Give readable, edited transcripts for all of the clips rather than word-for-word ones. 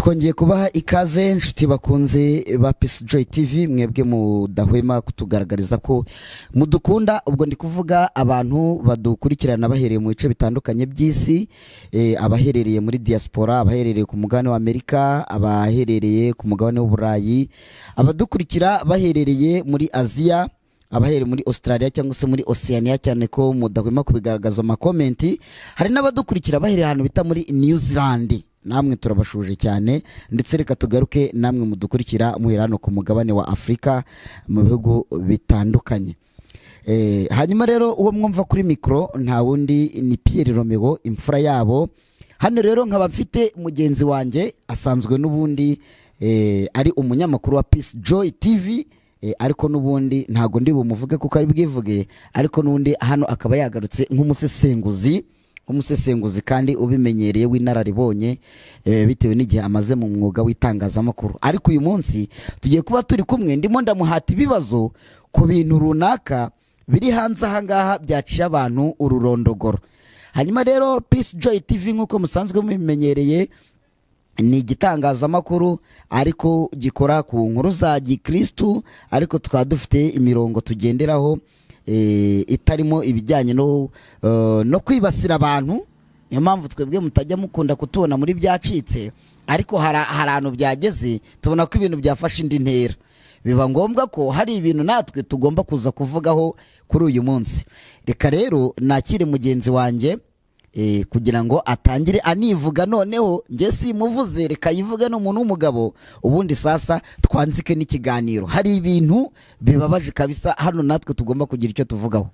Twongeye kubaha ikaze, inshuti bakunze ba Peace Joy TV, mwebwe mudahwema kutugaragariza ko mudukunda. Ubwo ndi kuvuga abantu badukurikirana bahereye mu bice bitandukanye by'isi, abaherereye muri diaspora, abaherereye ku mugabane wa Amerika, abaherereye ku mugabane w'Uburayi, abadukurikira baherereye muri Aziya, abahereye muri Australia cyangwa se muri Oceania, cyane ko mudahwema kubigaragaza mu makomenti. Hari n'abadukurikira bahereye ahantu bita muri New Zealand, namwe turabashuje cyane. Ndetse reka tugaruke namwe mudukurikira muhera hano ku mugabane wa Afurika mu bihugu bitandukanye. Hanyuma rero uwo mwumva kuri mikoro nta wundi ni Pierre Romeo, imfura yabo. Hano rero nkaba mfite mugenzi wanjye asanzwe n'ubundi ari umunyamakuru wa Peace Joy TV, ariko n'ubundi ntago ndi bumuvuge kuko ari bwivuge, ariko n'ubundi hano akaba yagarutse nk'umusesenguzi kandi ubimenyereye w'inararibonye, bitewe n'igihe amaze mu mwuga w'itangazamakuru. Ariko uyu munsi tugiye kuba turi kumwe, ndimo ndamuhata ibibazo ku bintu runaka biri hanze ahangaha byaciye abantu ururondogoro. Hanyuma rero Peace Joy TV, nk'uko musanzwe mubimenyereye, ni igitangazamakuru ariko gikora ku nkuru za gikristu, ariko tukaba dufite imirongo tugenderaho itarimo ibijyanye no kwibasira abantu. Niyo mpamvu twebwe mutajya mukunda kutubona muri byacitse, ariko hari ahantu byageze tubona ko ibintu byafashe indi ntera, biba ngombwa ko hari ibintu natwe tugomba kuza kuvugaho kuri uyu munsi. Reka rero nakire mugenzi wanjye kugira ngo atangire anivuga. Noneho njye simuvuze, reka yivuge, ni umuntu w'umugabo. Ubundi sasa twanzike n'ikiganiro. Hari ibintu bibabaje kabisa hano natwe tugomba kugira icyo tuvugaho.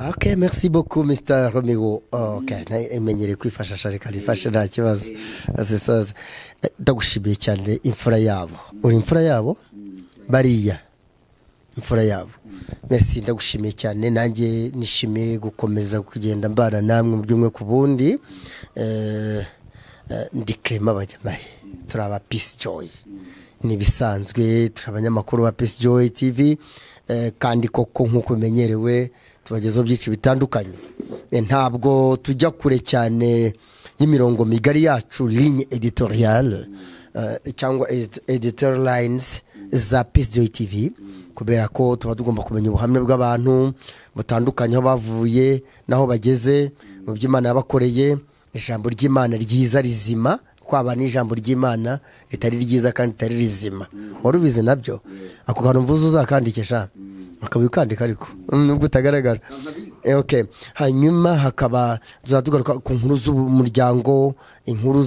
Ok, merci beaucoup, Mr. Romeo. Ok, menyereye kwifashisha, reka nifashe, nta kibazo. Sasa ndagushimiye cyane, imfura yabo. Uri imfura yabo, bariya imfura yabo. Merci, ndagushimiye cyane. Nanjye nishimiye gukomeza kugenda mbana namwe mu by'umwe ku bundi. Ndi Clement Bajyamahe, turi aba Peace Joy, ni ibisanzwe, turi abanyamakuru ba Peace Joy TV, kandi koko nk'uko bimenyerewe tubagezaho byinshi bitandukanye. Ntabwo tujya kure cyane y'imirongo migari yacu, ligne editoriale cyangwa editorial lines za Peace Joy TV, kubera ko tuba tugomba kumenya ubuhamya bw'abantu butandukanye, aho bavuye n'aho bageze mu byo Imana yabakoreye, ijambo ry'Imana ryiza rizima, kwaba n'ijambo ry'Imana ritari ryiza kandi ritari rizima. Wari ubizi nabyo? Ako kantu mvuze uzakandikisha akaba ukandika, ariko nubwo utagaragara. Okay. Hanyuma hakaba tuzaba tugaruka ku nkuru z'umuryango, inkuru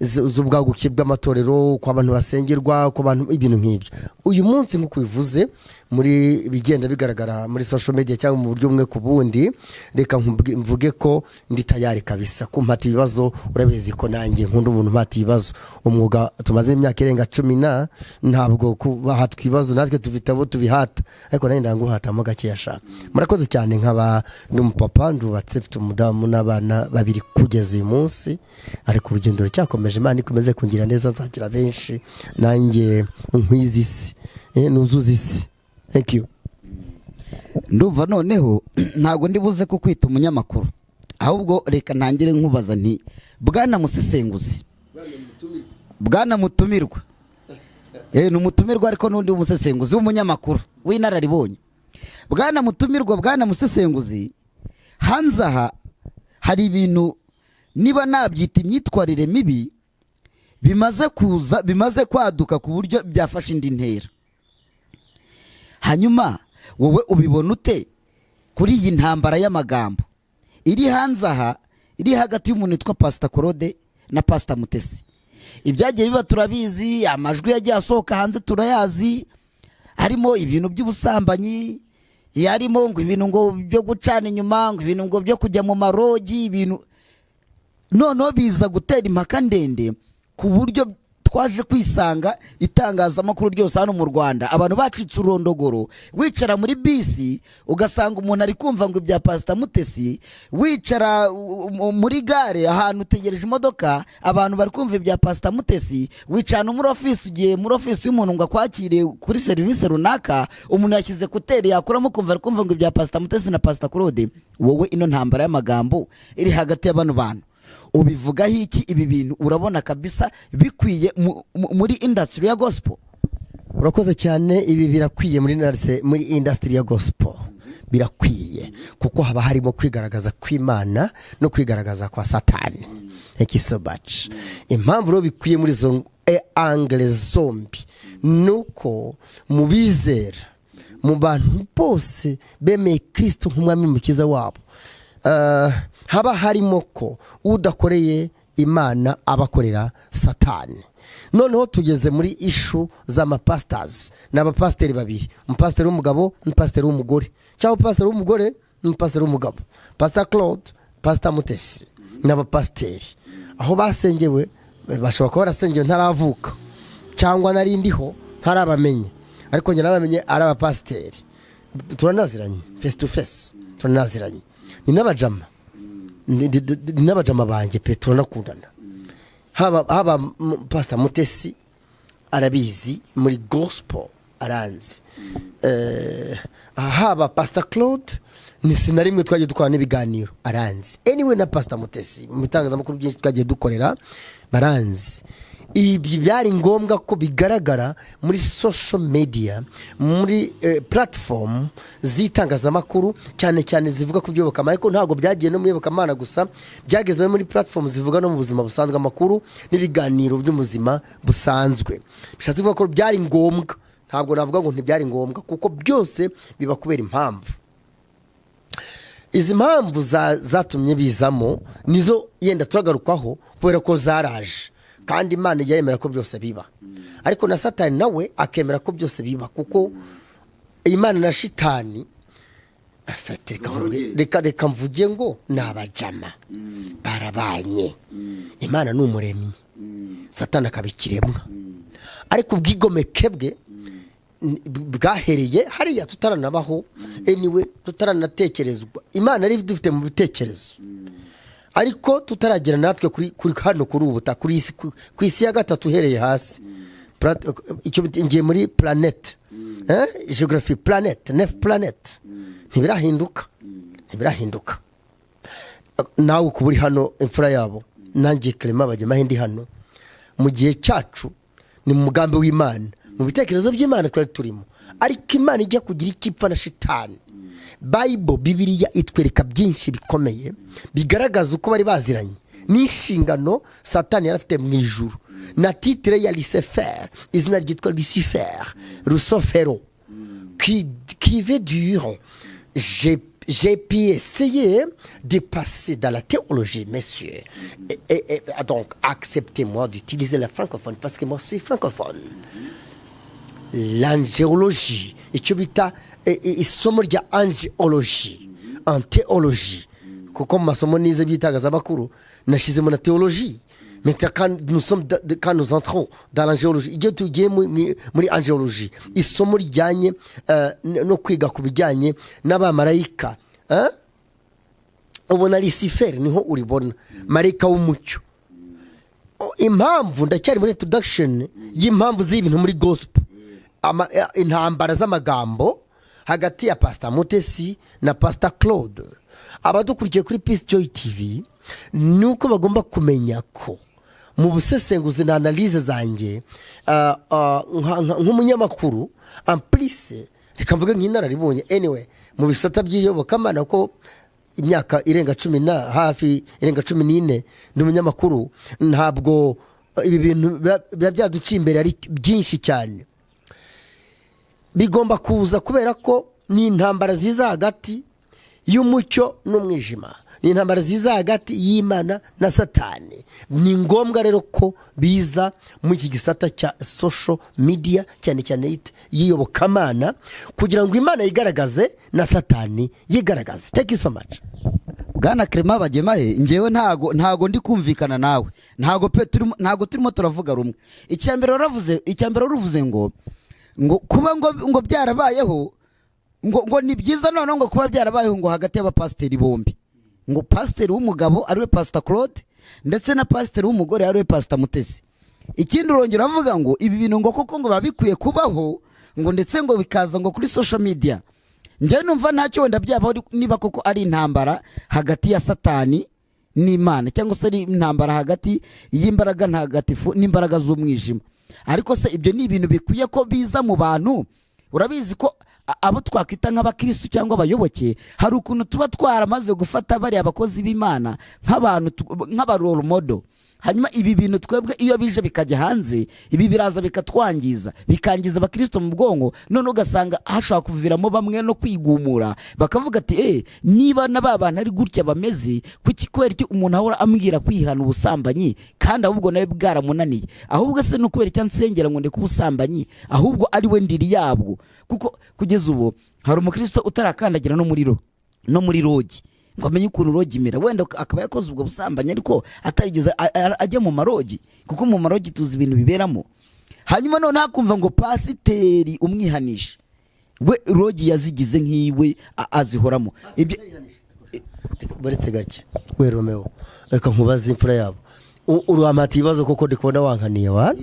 z'ubwaguke bw'amatorero, uko abantu basengerwa, uko abantu, ibintu nk'ibyo. Uyu munsi, nk'uko bivuze, muri bigenda bigaragara muri social media cyangwa mu buryo bumwe ku bundi, reka mvuge ko ndi tayari kabisa kumpata ibibazo. Urabizi ko nanjye nkunda umuntu umpata ibibazo. Umwuga tumaze imyaka irenga 10 na ntabwo kubahatwa ibibazo, natwe tufite abo tubihata, ariko nanjye ndanguhatamo gakeya sha. Murakoze cyane. Nkaba ndi umupapa, ndubatse, mfite umudamu n'abana babiri kugeza uyu munsi, ariko urugendo ruracyakomeje. Imana ikomeze kungira neza, nzagira benshi nanjye nkwize isi, nuzuze isi. Thank you. Ndumva noneho ntabwo ndi buze kukwita umunyamakuru, ahubwo reka ntangire nkubaza nti: bwana musesenguzi, bwana mutumirwa, ni umutumirwa ariko n'undi w'umusesenguzi w'umunyamakuru w'inararibonye, bwana mutumirwa, bwana musesenguzi, hanze aha hari ibintu, niba nabyita imyitwarire mibi, bimaze kuza, bimaze kwaduka ku buryo byafashe indi ntera. Hanyuma wowe ubibona ute kuri iyi ntambara y'amagambo iri hanze aha, iri hagati y'umuntu witwa Pasita Claude na Pasita Mutesi? Ibyagiye biba turabizi, amajwi yagiye asohoka hanze turayazi, harimo ibintu by'ubusambanyi, harimo ngo ibintu ngo byo gucana inyuma, ngo ibintu ngo byo kujya mu marogi, ibintu noneho biza gutera impaka ndende ku buryo twaje kwisanga itangazamakuru ryose hano mu Rwanda abantu bacitse ururondogoro. Wicara muri bisi ugasanga umuntu ari kumva ngo ibya Pasita Mutesi, wicara muri gare ahantu utegereje imodoka, abantu bari kumva ibya Pasita Mutesi, wicara no muri ofisi, ugiye muri ofisi y'umuntu ngo akwakire kuri serivisi runaka, umuntu yashyize écouteurs, yakuramo kumva ari kumva ngo ibya Pasita Mutesi na Pasita Claude. Wowe ino ntambara y'amagambo iri hagati ya bano bantu Ubivugaho iki? Ibi bintu urabona kabisa bikwiye muri industry ya gospel? Urakoze cyane. Ibi birakwiye muri industry ya gospel, birakwiye kuko haba harimo kwigaragaza kw'Imana no kwigaragaza kwa Satani. Thank you so much. Impamvu rero bikwiye muri izo angle zombi ni uko mu bizera, mu bantu bose bemeye Kirisito nk'umwami n'umukiza wabo, haba harimo ko udakoreye Imana aba akorera Satani. Noneho tugeze muri issue z'amapasitazi. Ni abapasiteri babiri, umupasiteri w'umugabo n'umupasiteri w'umugore, cyangwa umupasiteri w'umugore n'umupasiteri w'umugabo, Pasita Claude, Pasita Mutesi. Ni abapasiteri aho basengewe, bashobora kuba barasengewe ntaravuka cyangwa nari ndiho ntarabamenya, ariko njye nabamenye ari abapasiteri. Turanaziranye face to face, turanaziranye, ni n'abajama. Ni n'abajama banjye pe, turanakundana. Haba Pasita Mutesi arabizi, muri gospel aranzi. Haba Pasita Claude, ni sina rimwe twagiye dukora n'ibiganiro, aranzi. Anyway, na Pasita Mutesi mu bitangazamakuru byinshi twagiye dukorera baranzi. Ibi byari ngombwa ko bigaragara muri social media, muri platform z'itangazamakuru, cyane cyane zivuga ku by'iyobokamana. Ariko ntabwo byagiye no mu iyobokamana gusa, byageze no muri platform zivuga no mu buzima busanzwe, amakuru n'ibiganiro by'ubuzima busanzwe. Bishatse kuvuga ko byari ngombwa. Ntabwo navuga ngo ntibyari ngombwa, kuko byose biba kubera impamvu. Izi mpamvu zatumye bizamo nizo yenda turagarukaho, kubera ko zaraje, kandi Imana ijya yemera ko byose biba, ariko na Satani nawe akemera ko byose biba, kuko Imana na Shitani afite, reka mvuge ngo ni abajama barabanye. Imana ni umuremyi, Satani akaba ikiremwa, ariko ubwigomeke bwe bwahereye hariya tutaranabaho, anyway tutaranatekerezwa. Imana yari dufite mu bitekerezo, ariko tutaragera natwe kuri hano kuri ubu butaka, kuri isi, ku isi ya gatatu uhereye hasi. Icyo ngiye muri planète, geography, planète neuf, planète, ntibirahinduka, ntibirahinduka. Nawe ukuba uri hano, imfura yabo, nanjye Clement Bagemahe ndi hano mu gihe cyacu, ni mu mugambi w'Imana, mu bitekerezo by'Imana twari turimo. Ariko Imana ijya kugira icyo ipfa na Shitani, Bible, Bibiliya itwereka byinshi bikomeye bigaragaza uko bari baziranye n'inshingano Satani yari afite mu ijuru, na titre ya Lucifer, izina ryitwa Lucifer, Rusofero, qui veut dire, j'ai pu essayer de passer dans la théologie, messieurs. Et donc, acceptez-moi d'utiliser la francophone parce que moi, je suis francophone. L'angéologie, icyo bita isomo rya angéologie en théologie, kuko mu masomo nize by'itangazamakuru nashyizemo na théologie. Mais quand nous sommes quand nous entrons dans l'angéologie, igihe tugiye muri angéologie, isomo rijyanye no kwiga ku bijyanye n'abamarayika, eh? Ubona Lucifer, niho uribona, marayika w'umucyo. Impamvu ndacyari muri introduction y'impamvu z'ibintu muri gospel, intambara z'amagambo hagati ya Pasita Mutesi na Pasita Claude. Abadukurikiye kuri Peace Joy TV, ni uko bagomba kumenya ko mu busesenguzi na analyse zanjye, nk'umunyamakuru, en plus reka mvuge nk'inararibonye, anyway mu bisata by'iyobokamana, ko imyaka irenga 10 na hafi irenga 14 ndi umunyamakuru, ntabwo ibi bintu biba byaduciye imbere ari byinshi cyane. Bigomba kuza kubera ko ni intambara ziza hagati y'umucyo n'umwijima, ni intambara ziza hagati y'Imana na Satani. Ni ngombwa rero ko biza muri iki gisata cya social media, cyane cyane y'iyobokamana, kugira ngo Imana yigaragaze na Satani yigaragaze. Thank you so much. Bwana Clement Bagemahe, njyewe ntago ndi kumvikana nawe, ntago pe turimo, ntago turimo turavuga rumwe. Icya mbere waravuze ngo kuba ngo byarabayeho, ngo ni byiza noneho, ngo kuba byarabayeho ngo hagati y'abapasiteri bombi, ngo pasiteri w'umugabo ariwe Pasita Claude ndetse na pasiteri w'umugore ariwe Pasita Mutesi. Ikindi urongera uravuga ngo ibi bintu ngo koko ngo biba bikwiye kubaho, ngo ndetse ngo bikaza ngo kuri social media. Njyewe numva ntacyo wenda byabaho niba koko ari intambara hagati ya Satani. n'Imana, cyangwa se ari intambara hagati y'imbaraga ntagatifu n'imbaraga z'umwijima. Ariko se ibyo ni ibintu bikwiye ko biza mu bantu? Urabizi ko abo twakwita nk'abakirisitu cyangwa abayoboke, hari ukuntu tuba twaramaze gufata bariya bakozi b'Imana nk'abantu nk'aba role model. Hanyuma ibi bintu twebwe iyo bije bikajya hanze, ibi biraza bikatwangiza, bikangiza abakristo mu bwonko. None ugasanga hashobora kuviramo bamwe no kwigumura, bakavuga ati: "Niba na ba bantu ari gutya bameze, kuki, kubera iki umuntu ahora ambwira kwihana ubusambanyi kandi ahubwo nawe bwaramunaniye? Ahubwo se ni ukubera icyo ansengera ngo ndeke ubusambanyi, ahubwo ari we ndiri yabwo?" Kuko kugeza ubu hari umukristo utarakandagira no muri lodge ngo amenye ukuntu lodge imera. Wenda akaba yakoze ubwo busambanyi ariko atarigeze ajya mu ma lodge, kuko mu ma lodge tuzi ibintu biberamo. Hanyuma noneho akumva ngo pasiteri umwihanisha we lodge yazigize nk'iwe, azihoramo ibyo. Baretse gake we Romeo, reka nkubaze imfura yabo. Urampata ibibazo kuko ndi kubona wankaniye wa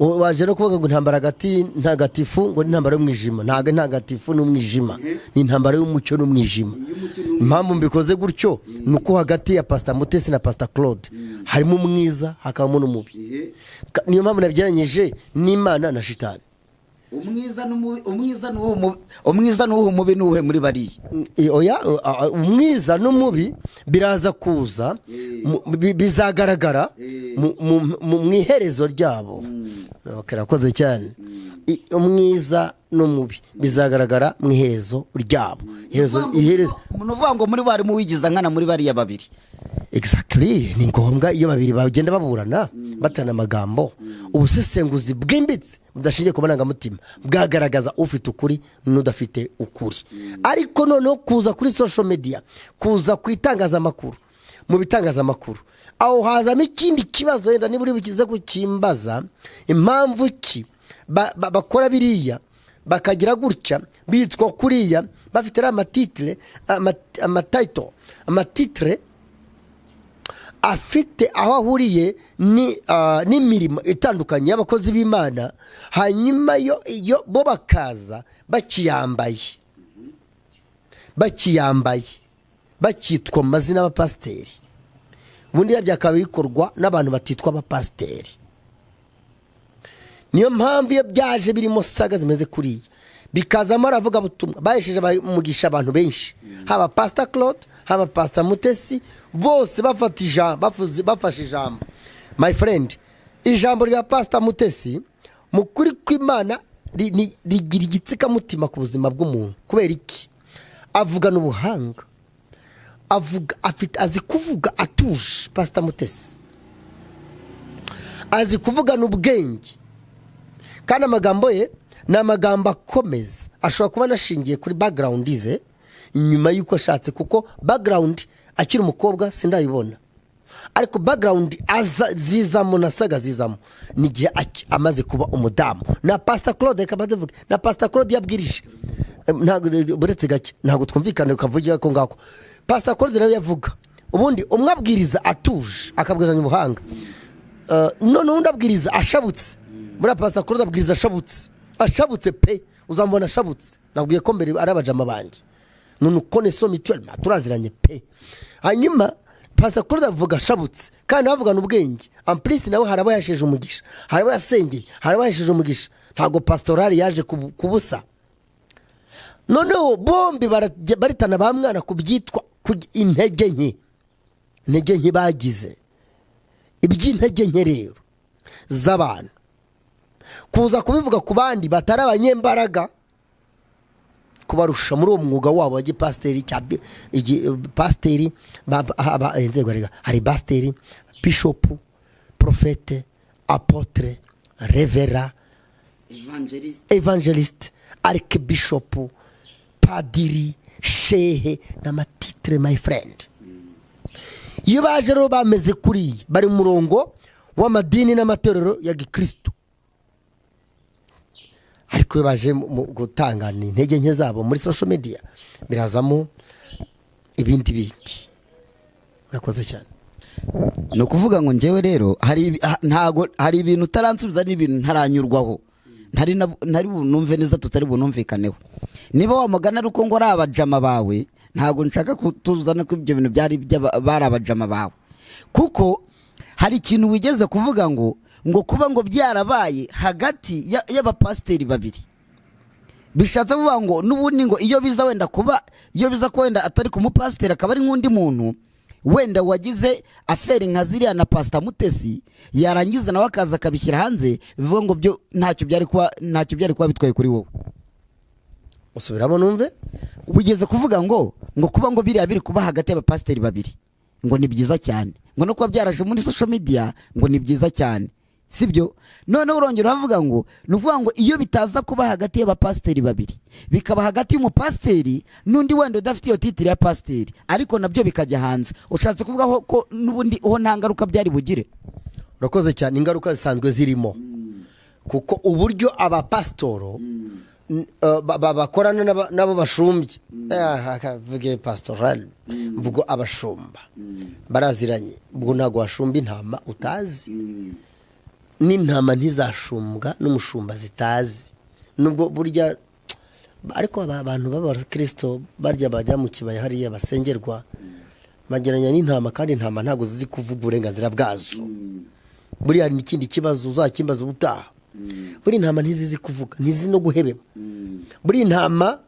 waje no kuvuga ngo intambara hagati ntagatifu, ngo ni intambara y'umwijima. Ntabwo ntagatifu n'umwijima, ni intambara y'umucyo n'umwijima. Impamvu mbikoze gutyo ni uko hagati ya Pasita Mutesi na Pasita Claude harimo umwiza, hakabamo n'umubi. Niyo mpamvu nabyeranyije n'Imana na Shitani. Umwiza n'umubi, umwiza n'uwo mubi, umwiza n'uwo mubi n'uwuhe muri bariya? Oya, umwiza n'umubi biraza kuza bizagaragara mu iherezo ryabo. Okay, urakoze cyane. Umwiza n'umubi bizagaragara mu iherezo ryabo, iherezo. Umuntu uvuga ngo muri barimu wigiza nkana muri bariya babiri. Exactly, ni ngombwa. Iyo babiri bagenda baburana, batana amagambo, ubusesenguzi bwimbitse budashingiye ku marangamutima bwagaragaza ufite ukuri n'udafite ukuri. Ariko noneho kuza kuri social media, kuza ku itangazamakuru, mu bitangazamakuru, aho hazamo ikindi kibazo. Wenda niba uri bukize kukimbaza, impamvu ki bakora biriya, bakagira gutya, bitwa kuriya, bafite ariya ama titre, ama title, ama titre afite aho ahuriye n'imirimo itandukanye y'abakozi b'Imana, hanyuma yo bo bakaza bakiyambaye, bakitwa mu mazina y'abapasiteri, ubundi byakaba bikorwa n'abantu batitwa abapasiteri. Niyo mpamvu iyo byaje birimo saga zimeze kuriya, bikazamo aravugabutumwa bahesheje umugisha abantu benshi, haba Pasita Claude, haba Pasita Mutesi, bose bafata ijambo, bafashe ijambo. My friend, ijambo rya Pasita Mutesi mu kuri kw'Imana rigira igitsikamutima ku buzima bw'umuntu. Kubera iki? Avugana ubuhanga, avuga afite, azi kuvuga atuje. Pasita Mutesi azi kuvugana ubwenge, kandi amagambo ye ni amagambo akomeza. Ashobora kuba anashingiye kuri background ze nyuma y'uko ashatse, kuko background akiri umukobwa sindayibona, ariko background aza zizamo na saga zizamo ni igihe amaze kuba umudamu. Na Pasita Claude, reka mbanze mvuge, na Pasita Claude yabwirije, ntabwo, buretse gake, ntabwo twumvikane ukavugira ko ngako Pasita Claude nawe yavuga. Ubundi umwe abwiriza atuje, akabwirizanya ubuhanga. Noneho undi abwiriza ashabutse. Buriya Pasita Claude abwiriza ashabutse, ashabutse pe, uzamubona ashabutse. Nabwiye ko mbere ari abajama banjye, none connaissons mutuellement, turaziranye pe. Hanyuma Pasita Claude avuga ashabutse kandi nawe avugana ubwenge. En plus nawe hari abo yasheje umugisha, hari abo yasengeye, hari abo yasheje umugisha. Ntabwo pasitorari yaje ku busa. Noneho bombi baritana ba mwana ku byitwa intege nke, intege nke bagize. Iby'intege nke rero z'abantu, kuza kubivuga ku bandi batari abanyembaraga kubarusha muri uwo mwuga wabo wa gipasiteri cya pasiteri, inzego rega, hari pasiteri, bishopu, prophète, apôtre, reverend, évangéliste, archbishop, padiri, shehe n'ama titre. My friend, iyo baje rero bameze kuriya, bari mu murongo w'amadini n'amatorero ya gikristo, ariko iyo baje mu gutangana intege nke zabo muri social media, birazamo ibindi bindi. Murakoze cyane. Ni ukuvuga ngo njyewe rero hari ntago hari ibintu utaransubiza n'ibintu ntaranyurwaho, ntari bunumve neza, tutari bunumvikaneho. Niba wamugana ari uko ngo ari abajama bawe. Ntabwo nshaka kutuzana ko ibyo bintu byari bari abajama bawe, kuko hari ikintu wigeze kuvuga ngo kuba ngo byarabaye hagati y'abapasiteri babiri, bishatse kuvuga ngo n'ubundi ngo iyo biza wenda kuba, iyo biza kuba wenda atari ku mupasiteri, akaba ari nk'undi muntu wenda wagize affaire nka ziriya na Pasita Mutesi, yarangiza nawe akaza akabishyira hanze, bivuga ngo byo ntacyo byari kuba bitwaye kuri wowe. Usubiramo numve. Wigeze kuvuga ngo kuba ngo biriya biri kuba hagati y'abapasiteri babiri ngo ni byiza cyane, ngo no kuba byaraje muri social media ngo ni byiza cyane, sibyo? Noneho urongera uravuga ngo ni ukuvuga ngo iyo bitaza kuba hagati y'abapasiteri babiri, bikaba hagati y'umupasiteri n'undi wenda udafite iyo titre ya pasiteri, ariko nabyo bikajya hanze, ushatse kuvuga ko n'ubundi ho nta ngaruka byari bugire? Urakoze cyane. Ingaruka zisanzwe zirimo, kuko uburyo abapasitoro bakorana n'abo bashumbye, akavuge pastoral, mvugo abashumba baraziranye. Ubwo ntabwo washumba intama utazi, n'intama ntizashumbwa n'umushumba zitazi. Nubwo burya ariko aba bantu b'abakirisito barya bajya mu kibaya hariya basengerwa, bageranya n'intama, kandi intama ntabwo zizi kuvuga uburenganzira bwazo. Buriya hari n'ikindi kibazo uzakimbaza ubutaha. Buriya intama ntizizi kuvuga, ntizizi no guhebeba. Buriya intama,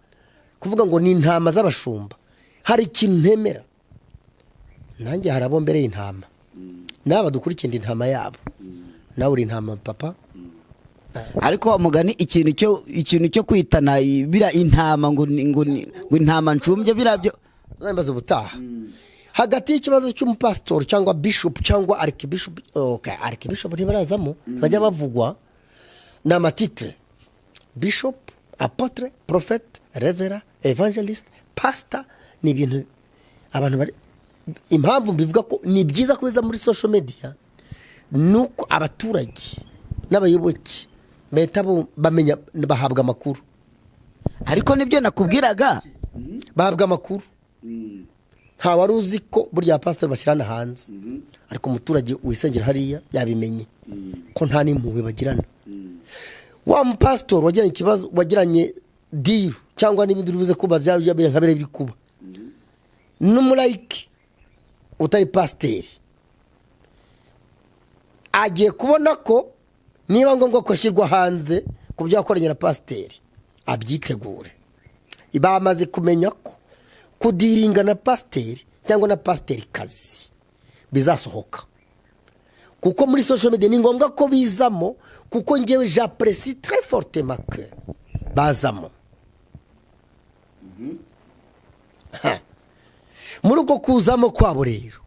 kuvuga ngo ni intama z'abashumba, hari ikintu ntemera nanjye. Hari abo mbereye intama, n'aba dukurikiye ndi intama yabo, nawe uri intama, papa. Ariko wa mugani, ikintu cyo kwitana biriya intama, ngo intama nshumbye, biriya byo Uzambaza ubutaha. Hagati y'ikibazo cy'umupasitori cyangwa bishop cyangwa archbishop, okay, archbishop ntibarazamo, bajya bavugwa, ni ama titre: bishop, apôtre, prophète, reverend, évangéliste, pastor. Ni ibintu abantu bari. Impamvu mbivuga ko ni byiza kubiza muri social media ni uko abaturage n'abayoboke bahita bamenya, bahabwa amakuru. Ariko nibyo nakubwiraga. Bahabwa amakuru. Nta wari uzi ko burya pasiteri bashyirana hanze, ariko umuturage wisengera hariya yabimenye ko nta n'impuhwe bagirana. Wa mupasitori wagiranye ikibazo, wagiranye deal cyangwa n'ibindi uri buze kuba byaba nka biriya biri kuba n'umulayiki utari pasiteri, agiye kubona ko niba ngombwa ko ashyirwa hanze ku byo yakoranye na pasiteri, abyitegure. Bamaze kumenya ko kudealinga na pasiteri cyangwa na pasiteri kazi bizasohoka, kuko muri social media ni ngombwa ko bizamo, kuko ngewe j'apprécie très fortement que bazamo. Ha. Muri uko kuzamo kwabo rero,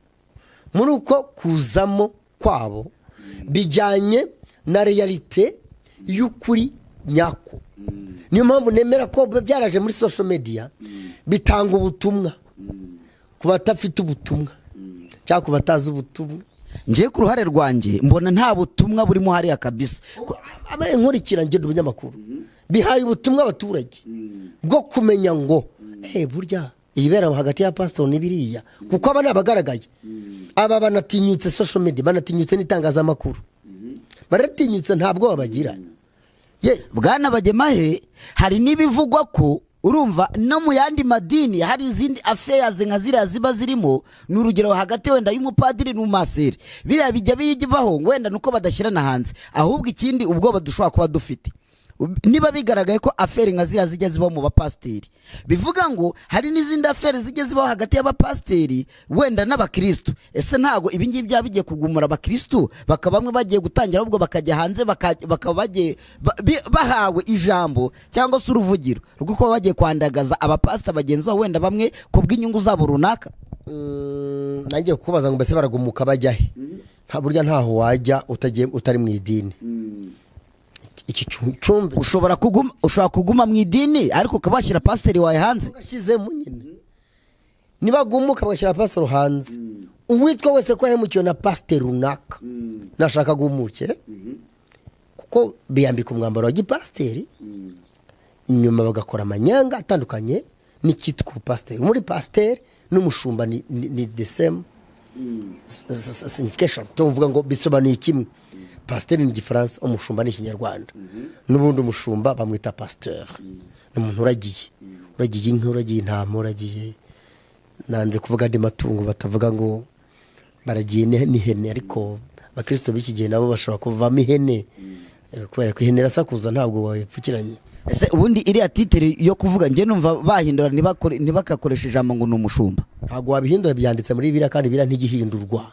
muri uko kuzamo kwabo bijyanye na réalité y'ukuri nyako. Niyo mpamvu nemera ko byaraje muri social media, bitanga ubutumwa ku batafite ubutumwa cyangwa ku batazi ubutumwa. Ngiye ku ruhare rwanjye, mbona nta butumwa burimo hariya kabisa. Nkurikira ngenda umunyamakuru, bihaye ubutumwa abaturage bwo kumenya ngo burya ibibera hagati ya pasitori ni biriya, kuko aba ni abagaragaye, aba banatinyutse social media, banatinyutse n'itangazamakuru, baratinyutse, nta bwoba bagira. Bwana Bagemahe, hari n'ibivugwa ko, urumva, no mu yandi madini hari izindi affairs nka ziriya ziba zirimo. Ni urugero, hagati wenda y'umupadiri n'umaseri, biriya bijya bibaho, wenda nuko badashyirana hanze. Ahubwo ikindi ubwoba dushobora kuba dufite, niba bigaragaye ko affaire nka ziriya zijya zibaho mu bapasiteri, bivuga ngo hari n'izindi affaire zijya zibaho hagati y'abapasiteri wenda n'abakirisitu. Ese ntabwo ibi ngibi byaba bigiye kugumura abakirisitu, bakaba bamwe bagiye gutangira ahubwo bakajya hanze, bakaba bagiye bahawe ijambo cyangwa se uruvugiro rwo kuba bagiye kwandagaza abapasita bagenzi babo, wenda bamwe ku bw'inyungu zabo runaka? Nanjye kubaza ngo mbese baragumuka bajya he? Nta burya, ntaho wajya utagiye utari mu idini. Iki cyumve. Ushobora kuguma mu idini, ariko ukaba washyira pasiteri wawe hanze. Ugashyizemo nyine, nibagumuka bagashyira pasiteri hanze, uwitwa wese ko yahemukiwe na pasiteri runaka nashaka agumuke, kuko biyambika umwambaro wa gipasiteri, inyuma bagakora amanyanga atandukanye n'icyitwa ubupasiteri. Muri pasiteri n'umushumba ni the same signification, tuvuga ngo bisobanuye kimwe. Pasiteri ni Igifaransa, umushumba ni Ikinyarwanda. N'ubundi umushumba bamwita pasteur, ni umuntu uragiye, uragiye inka, uragiye intama, uragiye. Nanze kuvuga andi matungo batavuga ngo baragiye n'ihene, ariko abakristo b'iki gihe nabo bashobora kuvamo ihene. Kubera ko ihene irasakuza, ntabwo wayipfukiranye. Ese ubundi iriya titre yo kuvuga, njye numva bahindura, ntibakakoresha ijambo ngo ni umushumba. Ntabwo wabihindura, byanditse muri Bibiliya, kandi Bibiliya ntigihindurwa.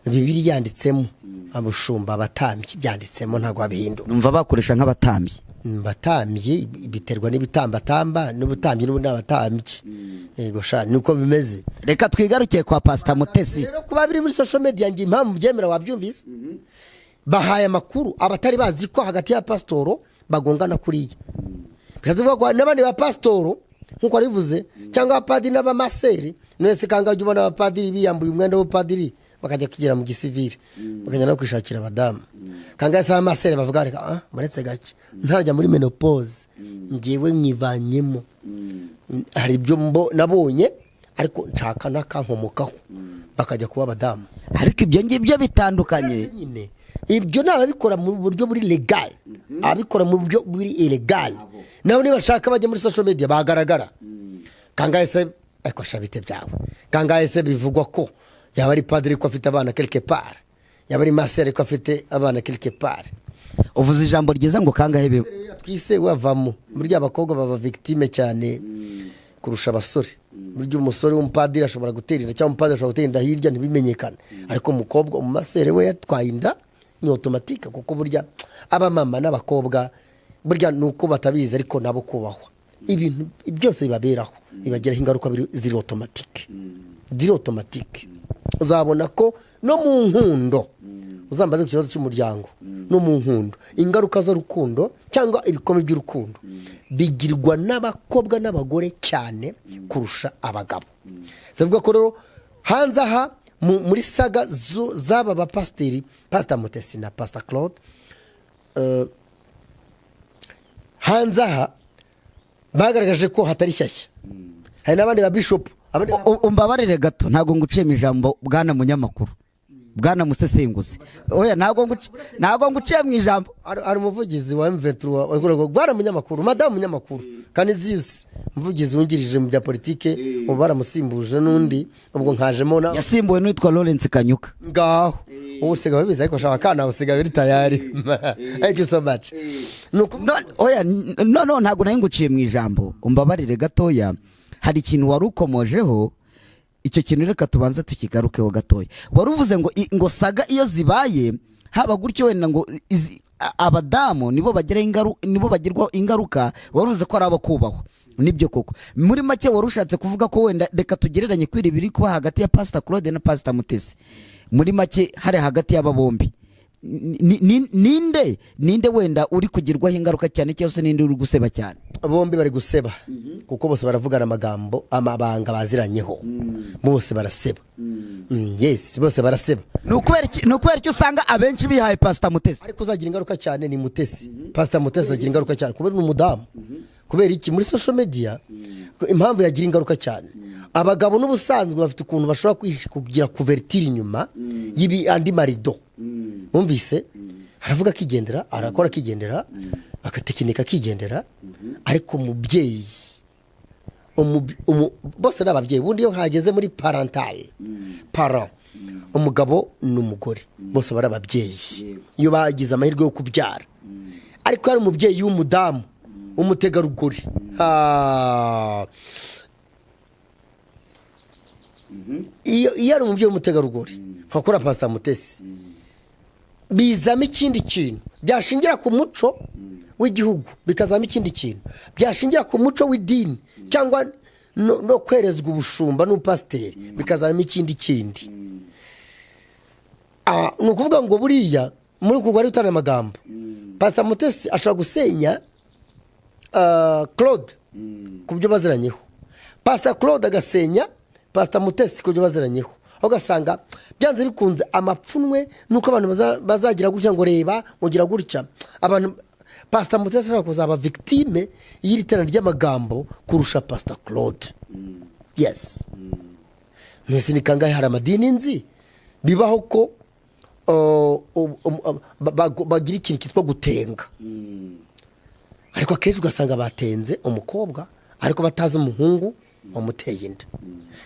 Bibiliya yanditsemo abushumba, abatambyi, byanditsemo, ntabwo wabihindura. Numva bakoresha nk'abatambyi. Batambyi biterwa n'ibitambatamba n'ubutambyi, n'ubundi abatambyi, yego sha, niko bimeze. Reka twigarukiye kwa Pasita Mutesi. Rero kuba biri muri social media, ngiye impamvu byemera wabyumvise, bahaye amakuru abatari bazi ko hagati ya pasitoro bagongana kuriya, bikavuga ko n'abandi ba pasitoro nk'uko wabivuze, cyangwa abapadiri n'abamaseri. Mwese kanga ujya ubona abapadiri biyambuye umwenda w'ubupadiri bakajya kwigira mu gisivili, bakajya no kwishakira abadamu. Kangahe se abamaseri bavuga, reka muretse gake, ntarajya muri ménopause, ngewe mwivanyemo, hari ibyo nabonye ariko nshaka n'akankomokaho, bakajya kuba abadamu. Ariko ibyo ngibyo bitandukanye. Nyine ibyo ni ababikora mu buryo buri legal, ababikora mu buryo buri illegal nabo nibashaka bajya muri social media bagaragara. Kangahe se, ariko sha bite byawe, kangahe se bivugwa ko yaba ari padiri ko afite abana quelque part, yaba ari masere ko afite abana quelque part? Uvuze ijambo ryiza ngo kangahe Twise wavamo, burya abakobwa baba victime cyane kurusha abasore. Burya umusore w'umupadiri ashobora gutera inda, cyangwa umupadiri ashobora gutera inda hirya ntibimenyekane, ariko umukobwa umumasere we yatwaye inda ni automatique, kuko burya abamama n'abakobwa burya ni uko batabizi, ariko nabo kubahwa, ibintu byose bibaberaho bibagiraho ingaruka ziri automatique, ziri automatique. Uzabona ko no mu nkundo, uzambaze ku kibazo cy'umuryango, no mu nkundo, ingaruka z'urukundo cyangwa ibikombe by'urukundo bigirwa n'abakobwa n'abagore cyane kurusha abagabo. Zivuga ko rero hanze aha muri saga z'aba bapasiteri, Pasita Mutesi na Pasita Claude, hanze aha bagaragaje ko hatari shyashya, hari n'abandi ba bishopu, abandi. Umbabarire gato, ntabwo nguciye mu ijambo, bwana munyamakuru, bwana musesenguzi, oya, ntabwo nguciye mu ijambo. Hari umuvugizi wa M23 wakoraga, bwana munyamakuru, madamu munyamakuru Canisius, umuvugizi wungirije mu bya politike, ubu baramusimbuje n'undi, ubwo nkajemo na Yasimbuwe n'uwitwa Lawrence Kanyuka. Ngaho ubu usigaye babizi, ariko shaka kana usigaye uri tayari, thank you so much. Nuko No, oya, no, ntabwo nari nguciye mu ijambo, umbabarire gatoya. Hari ikintu wari ukomojeho, icyo kintu reka tubanze tukigarukeho gatoya. Wari uvuze ngo ngo saga iyo zibaye haba gutyo, wenda ngo abadamu nibo bagirwaho ingaruka. Wari uvuze ko ari abo kubahwa, nibyo koko. Muri make wari ushatse kuvuga ko wenda reka tugereranye kwira ibiri kuba hagati ya Pastor Claude na Pastor Mutesi. Muri make hari hagati y'aba bombi, ninde wenda uri kugirwaho ingaruka cyane, cyangwa se ninde uri guseba cyane? Bombi bari guseba, kuko bose baravugana amagambo, amabanga baziranyeho, bose baraseba. Yes, bose baraseba. Ni ukubera iki usanga abenshi bihaye Pastor Mutesi? Ariko uzagira ingaruka cyane ni Mutesi, Pasita Mutesi agira ingaruka cyane kubera ni umudamu. Kubera iki? Muri social media impamvu yagira ingaruka cyane, abagabo n'ubusanzwe bafite ukuntu bashobora kugira couverture inyuma y'ibi andi marido, wumvise aravuga akigendera, arakora akigendera, agatekinika akigendera. Ariko umubyeyi bose ni ababyeyi. Ubundi iyo hageze muri parental, parent, umugabo n'umugore bose bari ababyeyi iyo bagize amahirwe yo kubyara. Ariko hari umubyeyi w'umudamu w'umutegarugori. Iyo ari umubyeyi w'umutegarugori nka kuri Pasita Mutesi, bizamo ikindi kintu byashingira ku muco w'igihugu, bikazamo ikindi kintu byashingira ku muco w'idini cyangwa no kwerezwa ubushumba n'ubupasiteri, bikazamo ikindi kindi. Ni ukuvuga ngo buriya muri uku wari utanga amagambo, Pasita Mutesi ashobora gusenya Claude ku byo baziranyeho, Pasita Claude agasenya Pasita Mutesi ku byo baziranyeho, aho ugasanga byanze bikunze amapfunwe nuko abantu bazagira gutya ngo reba ugira gutya abantu. Pasita Mutesi ashobora kuzaba victime y'iri tera ry'amagambo kurusha Pasita Claude. Yes, mwese ni kangahe hari amadini nzi bibaho ko bagira ikintu cyitwa gutenga, ariko akenshi ugasanga batenze umukobwa ariko batazi umuhungu. Wamuteye inda,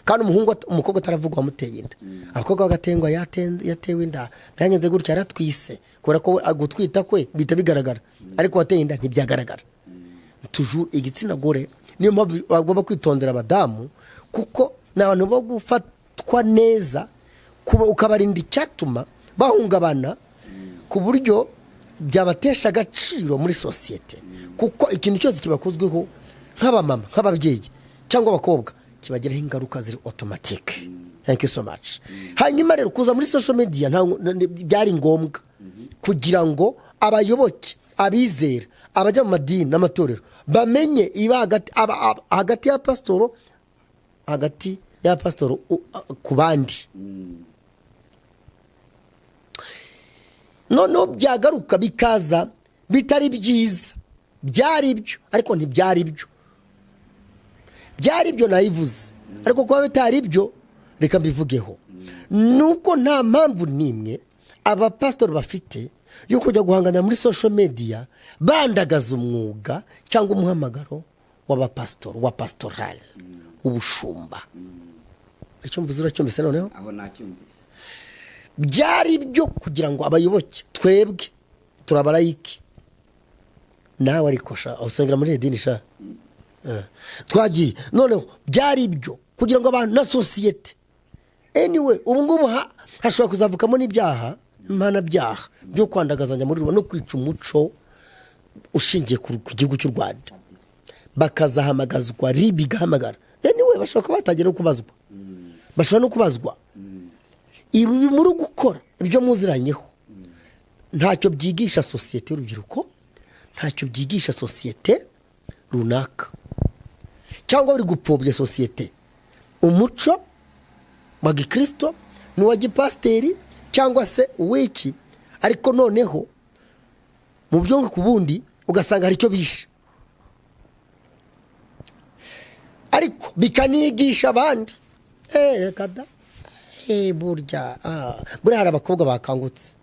kandi umuhungu umukobwa ataravuga wamuteye inda. Abakobwa bagatengwa, yatewe inda, byangenze gutya, yaratwise, kubera ko we gutwita kwe bihita bigaragara, ariko uwateye inda ntibyagaragara. Toujours igitsina gore, niyo mpamvu bagomba kwitondera abadamu, kuko ni abantu bo gufatwa neza, kuba ukabarinda icyatuma bahungabana ku buryo byabatesha agaciro muri sosiyete, kuko ikintu cyose kibakozweho nk'abamama, nk'ababyeyi cyangwa abakobwa, kibagiraho ingaruka ziri automatique. Thank you so much. Hanyuma rero kuza muri social media byari ngombwa kugira ngo abayoboke, abizera, abajya mu madini n'amatorero bamenye iba hagati, hagati ya pasitoro, hagati ya pasitoro ku bandi. Noneho byagaruka bikaza bitari byiza. Byari byo, ariko ntibyari byo. Byari byo nayivuze, ariko kuba bitari byo reka mbivugeho. Nuko nta mpamvu n'imwe abapasitori bafite yo kujya guhanganira muri social media bandagaza umwuga cyangwa umuhamagaro w'abapasitori, wa pastoral, ubushumba. Icyo mvuze uracyumvise noneho? Aho nacyumvise. Byari byo kugira ngo abayoboke, twebwe turabarayiki, nawe ariko sha usengera muri iri dini sha. Twagiye noneho byari byo kugira ngo abantu na sosiyete, anyway, ubu ngubu hashobora kuzavukamo n'ibyaha mpanabyaha byo kwandagazanya muri rubanda no kwica umuco ushingiye ku gihugu cy'u Rwanda, bakazahamagazwa, RIB igahamagara. Anyway, bashobora kuba batangiye no kubazwa, bashobora no kubazwa. Ibi muri gukora, ibyo muziranyeho, ntacyo byigisha sosiyete y'urubyiruko, ntacyo byigisha sosiyete runaka, cyangwa buri gupfobya sosiyete, umuco wa gikirisito n'uwa gipasiteri cyangwa se uw'iki. Ariko noneho mu byo ku bundi ugasanga hari icyo bishe, ariko bikanigisha abandi. Reka da. Burya buriya hari abakobwa bakangutse,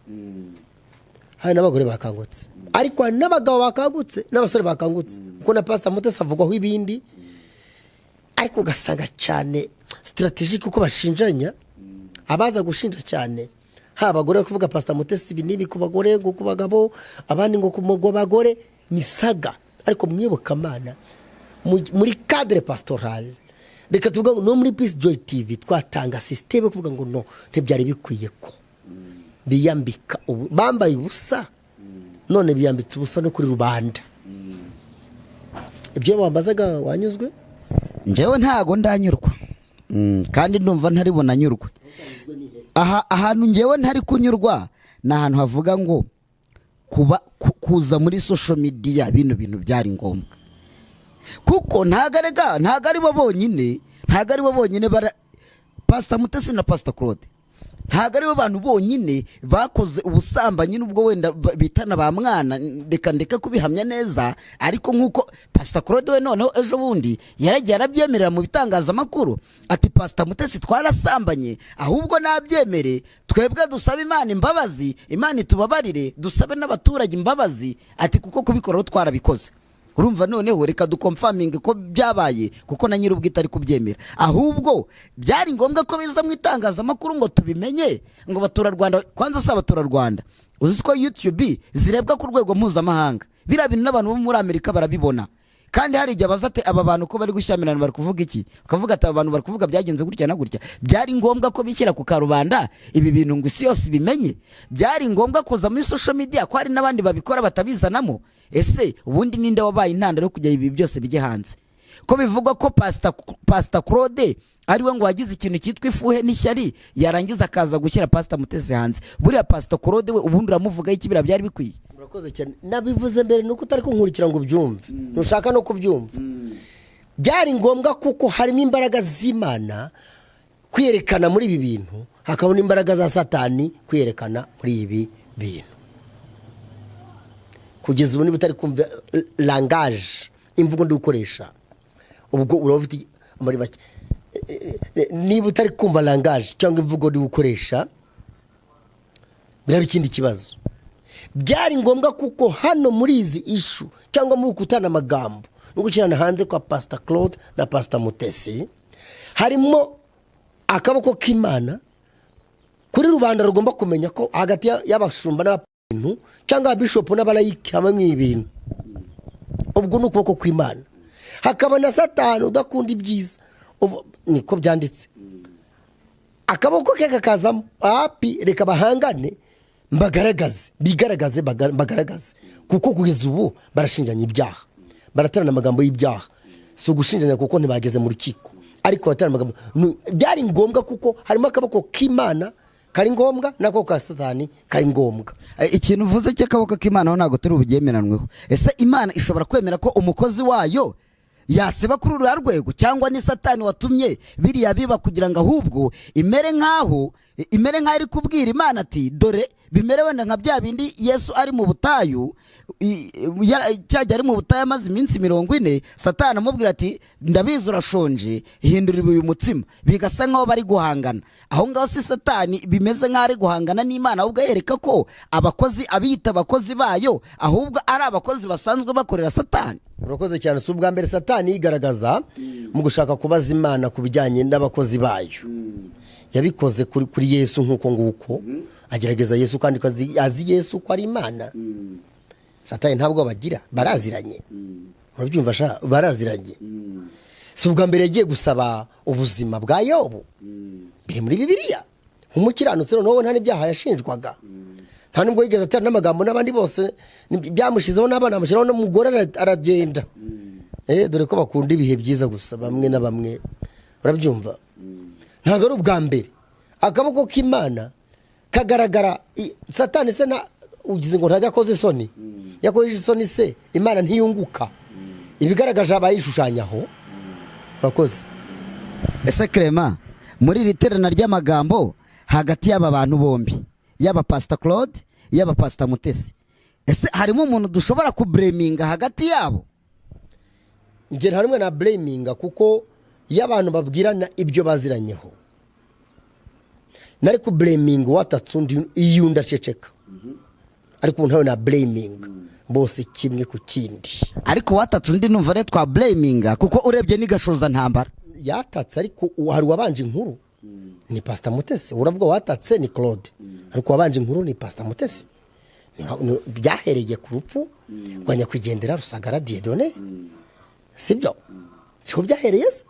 hari n'abagore bakangutse, ariko hari n'abagabo bakangutse n'abasore bakangutse, kuko na Pasita Mutesi avugwaho ibindi, ariko ugasanga cyane stratégique uko bashinjanya. Abaza gushinja cyane, haba abagore bari kuvuga Pasita Mutesi ibi n'ibi ku bagore, ngo ku bagabo, abandi ngo ku bagore, ni saga. Ariko mwiyobokamana, muri cadre pastoral, reka tuvuga ngo no muri Peace Joy TV twatanga système yo kuvuga ngo no ntibyari bikwiye ko biyambika ubu, bambaye ubusa, none biyambitse ubusa no kuri rubanda. Ibyo wambazaga, wanyuzwe? Njyewe ntago ndanyurwa. Kandi ndumva ntari bunanyurwe. Aha ahantu njyewe ntari kunyurwa ni ahantu havuga ngo kuba kuza muri social media bino bintu byari ngombwa, kuko ntago arega, ntago ari bo bonyine, ntago ari bo bonyine bara Pasita Mutesi na Pasita Claude, ntago ari bo bantu bonyine bakoze ubusambanyi, nubwo wenda bitana ba mwana. Reka ndeke kubihamya neza, ariko nk'uko Pasita Claude we noneho ejo bundi yaragiye arabyemerera mu bitangazamakuru ati: "Pasita Mutesi twarasambanye, ahubwo nabyemere, twebwe dusabe Imana imbabazi, Imana itubabarire, dusabe n'abaturage imbabazi," ati kuko kubikoraho twarabikoze. Urumva noneho reka duconfirminge ko byabaye, kuko na nyir'ubwite ari kubyemera. Ahubwo byari ngombwa ko biza mu itangazamakuru ngo tubimenye, ngo abaturarwanda, kwanza si abaturarwanda, uzi ko YouTube zirebwa ku rwego mpuzamahanga? Biriya bintu n'abantu bo muri Amerika barabibona, kandi hari igihe baza ati: "Aba bantu ko bari gushyamirana, bari kuvuga iki?" Ukavuga ati: "Aba bantu bari kuvuga byagenze gutya na gutya." Byari ngombwa ko bishyira ku karubanda ibi bintu ngo isi yose ibimenye? Byari ngombwa kuza muri social media, ko hari n'abandi babikora batabizanamo? Ese ubundi ninde wabaye intandaro yo kujya ibi byose bijye hanze, ko bivugwa ko Pasita Claude ariwe ngo wagize ikintu cyitwa ifuhe n'ishyari, yarangiza akaza gushyira Pasita Mutesi hanze? Buriya Pasita Claude we ubundi uramuvugaho iki? Biriya byari bikwiye? Urakoze cyane. Nabivuze mbere, nuko utari kunkurikira ngo ubyumve, ntushaka no kubyumva. Byari ngombwa kuko harimo imbaraga z'Imana kwiyerekana muri ibi bintu, hakabona imbaraga za Satani kwiyerekana muri ibi bintu. Kugeza ubu niba utari kumva langage, imvugo ndi gukoresha, ubwo uraba ufite muri make. Niba utari kumva langage cyangwa imvugo ndi gukoresha, biraba ikindi kibazo. Byari ngombwa kuko hano muri izi issue cyangwa muri kutana amagambo no gushyirana hanze kwa Pasita Claude na Pasita Mutesi, harimo akaboko k'Imana kuri rubanda rugomba kumenya ko hagati y'abashumba n'abantu cyangwa ababishopu n'abalayiki habamo ibintu. Ubwo ni ukuboko kw'Imana, hakaba na Satani udakunda ibyiza. Niko byanditse. Akaboko ke kakazamo api: "Reka bahangane, mbagaragaze, bigaragaze, mbagaragaze." Kuko kugeza ubu barashinjanya ibyaha, baraterana amagambo y'ibyaha. Si ugushinjanya kuko ntibageze mu rukiko, ariko baraterana amagambo. Byari ngombwa kuko harimo akaboko k'Imana kari ngombwa n'akaboko ka Satani kari ngombwa. Ikintu uvuze cy'akaboko k'Imana ho ntabwo turi bubyemeranweho. Ese Imana ishobora kwemera ko umukozi wayo yaseba kuri uriya rwego, cyangwa ni Satani watumye biriya biba kugira ngo ahubwo imere nk'aho iri kubwira Imana ati: "Dore bimere wenda nka bya bindi Yesu ari mu butayu, cyajya ari mu butayu amaze iminsi 40, Satani amubwira ati: 'Ndabizi urashonje, hindura uyu mutsima', bigasa nk'aho bari guhangana aho ngaho? Si Satani bimeze nk'aho ari guhangana n'Imana, ahubwo yereka ko abakozi abiyita abakozi bayo ahubwo ari abakozi basanzwe bakorera Satani? Urakoze cyane. Si ubwa mbere Satani yigaragaza mu gushaka kubaza Imana ku bijyanye n'abakozi bayo. Yabikoze kuri Yesu nk'uko nguko agerageza Yesu, kandi ko azi Yesu ko ari Imana. Satani ntabwo bagira, baraziranye, urabyumva sha, baraziranye. Si ubwa mbere yagiye gusaba ubuzima bwa Yobu, biri muri Bibiliya, nk'umukiranutsi. Noneho we nta n'ibyaha yashinjwaga, nta nubwo yigeze atera n'amagambo n'abandi bose. Byamushizeho n'abana bamushyiraho n'umugore aragenda. Dore ko bakunda ibihe byiza gusa bamwe na bamwe, urabyumva. Ntabwo ari ubwa mbere akaboko k'Imana kagaragara. Satani se na ugize ngo ntajya akoze isoni? Yakojeje isoni se, Imana ntiyunguka ibigaragaje abayishushanyaho? Urakoze. Ese Clement, muri iri terana ry'amagambo hagati y'aba bantu bombi, yaba Pasita Claude, yaba Pasita Mutesi, ese harimo umuntu dushobora kublaminga hagati yabo? Njye nta n'umwe na blaminga, kuko iyo abantu babwirana ibyo baziranyeho, nari kublaminga uwatatse undi iyo undi aceceka, ariko ubu ntawe na blaminga, bose kimwe ku kindi. Ariko uwatatse undi numva rero twa blaminga, kuko urebye ni ntambara. Yatatse, ariko hari uwabanje inkuru, ni Pasita Mutesi. Uravuga watatse ni Claude, ariko uwabanje inkuru ni Pasita Mutesi. Byahereye ku rupfu rwa nyakwigendera Rusagara Dieudonné, sibyo? Siho byahereye se?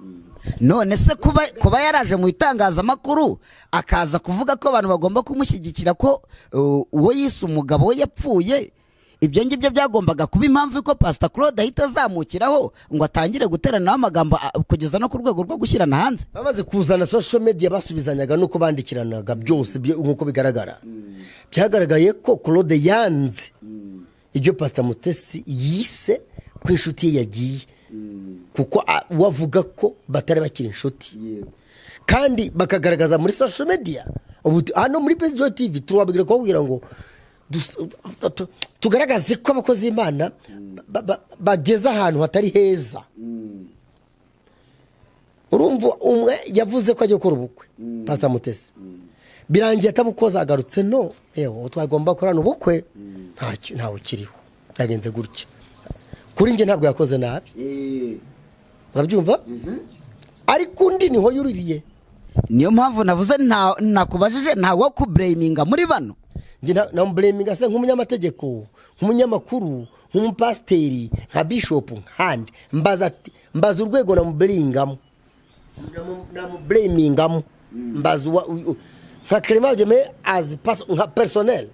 None se kuba yaraje mu itangazamakuru akaza kuvuga ko abantu bagomba kumushyigikira, ko uwo yise umugabo we yapfuye, ibyo ngibyo byagombaga kuba impamvu ko Pasita Claude ahita azamukiraho ngo atangire guteranaho amagambo, kugeza no ku rwego rwo gushyirana hanze? Bamaze kuzana social media, basubizanyaga nuko bandikiranaga byose. Nk'uko bigaragara, byagaragaye ko Claude yanze ibyo Pasita Mutesi yise ko inshuti ye yagiye, kuko we avuga ko batari bakiri inshuti, kandi bakagaragaza muri social media. Ubu hano muri Peace Joy TV turababwira ko kugira ngo tugaragaze ko abakozi b'Imana bageze ahantu hatari heza. Urumva, umwe yavuze ko agiye gukora ubukwe, Pasita Mutesi, birangiye atabukoze, agarutse: "No yewe, twagomba gukorana ubukwe, ntacyo, ntawe ukiriho, byagenze gutya." Kuri njye ntabwo yakoze nabi, urabyumva, ariko undi niho yuririye. Niyo mpamvu navuze nakubajije, nta wo kublaminga muri bano? Njye namublaminga se nk'umunyamategeko, nk'umunyamakuru, nk'umupasiteri, nka bishopu, nkandi mbaza ati, mbaza urwego namublamingamo, namublamingamo, mbaza nka Clement Byeme as nka personnel,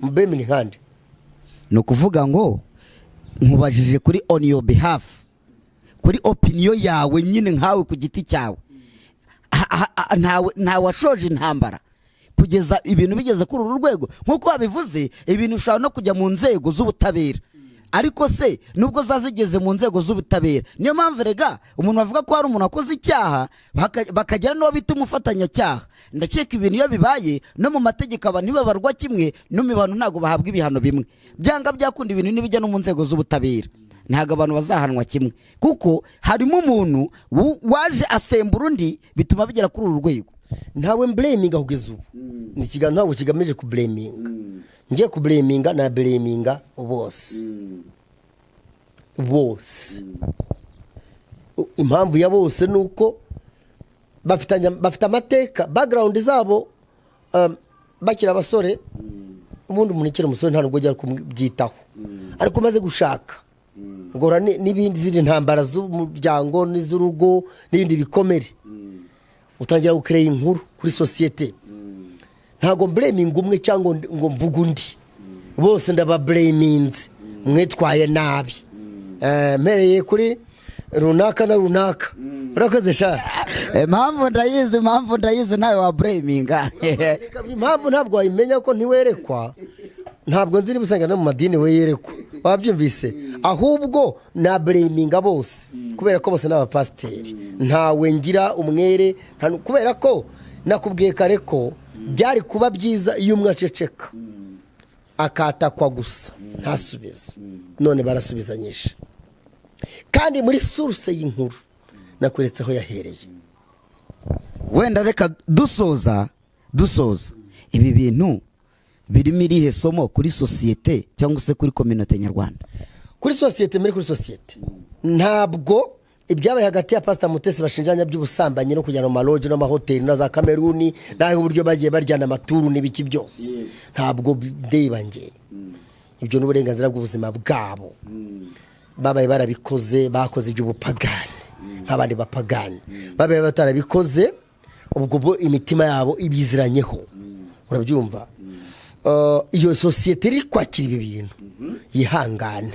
mublaminga nkandi? Ni ukuvuga ngo nkubajije kuri on your behalf, kuri opinion yawe nyine nkawe ku giti cyawe. Ntawe washoje intambara kugeza ibintu bigeze kuri uru rwego. Nk'uko wabivuze, ibintu bishobora no kujya mu nzego z'ubutabera, ariko se nubwo za zigeze mu nzego z'ubutabera, niyo mpamvu rega umuntu bavuga ko hari umuntu wakoze icyaha, bakagira n'uwo bita umufatanyacyaha. Ndakeka ibintu iyo bibaye no mu mategeko, abantu ntibabarwa kimwe, no mu bantu ntabwo bahabwa ibihano bimwe. Byanga byakunda, ibintu nibijya no mu nzego z'ubutabera, ntabwo abantu bazahanwa kimwe, kuko harimo umuntu waje asembura undi, bituma bigera kuri uru rwego. Ntawe mblaminga kugeza ubu. Ni ikiganiro ntabwo kigamije kublaminga. Ngiye kublaminga, na blaminga bose. Bose. Impamvu ya bose ni uko bafite amateka, background zabo, bakiri abasore. Ubundi umuntu ukiri umusore nta nubwo ujya kubyitaho, ariko umaze gushaka ngora n'ibindi, zindi ntambara z'umuryango n'iz'urugo n'ibindi bikomere, utangira gukereye inkuru kuri sosiyete. Ntabwo mblaminga umwe cyangwa ngo mvuge undi, bose ndabablaminze: mwitwaye nabi. Mpereye kuri runaka na runaka. Urakoze sha. Impamvu ndayizi, impamvu ndayizi, nawe wa blaminga. Impamvu ntabwo wayimenya ko ntiwerekwa. Ntabwo nzi niba usanga no mu madini we yerekwa, wabyumvise? Ahubwo na blaminga bose kubera ko bose ni abapasiteri. Ntawe ngira umwere, kubera ko nakubwiye kare ko byari kuba byiza iyo umwe aceceka akatakwa gusa ntasubize. None barasubizanyije, kandi muri source y'inkuru nakweretse aho yahereye. Wenda reka dusoza, ibi bintu birimo irihe somo kuri sosiyete cyangwa se kuri communauté nyarwanda? Kuri sosiyete, kuri sosiyete, ntabwo ibyabaye hagati ya Pasita Mutesi bashinjanya by'ubusambanyi no kujyana mu malodge n'amahoteli na za Kameruni n'aho uburyo bagiye baryana amaturu n'ibiki byose, ntabwo ndeba nge. Ibyo ni uburenganzira bw'ubuzima bwabo. Babaye barabikoze, bakoze iby'ubupagani nk'abandi bapagani. Babaye batarabikoze, ubwo bo imitima yabo ibiziranyeho, urabyumva? Iyo sosiyete iri kwakira ibi bintu yihangane,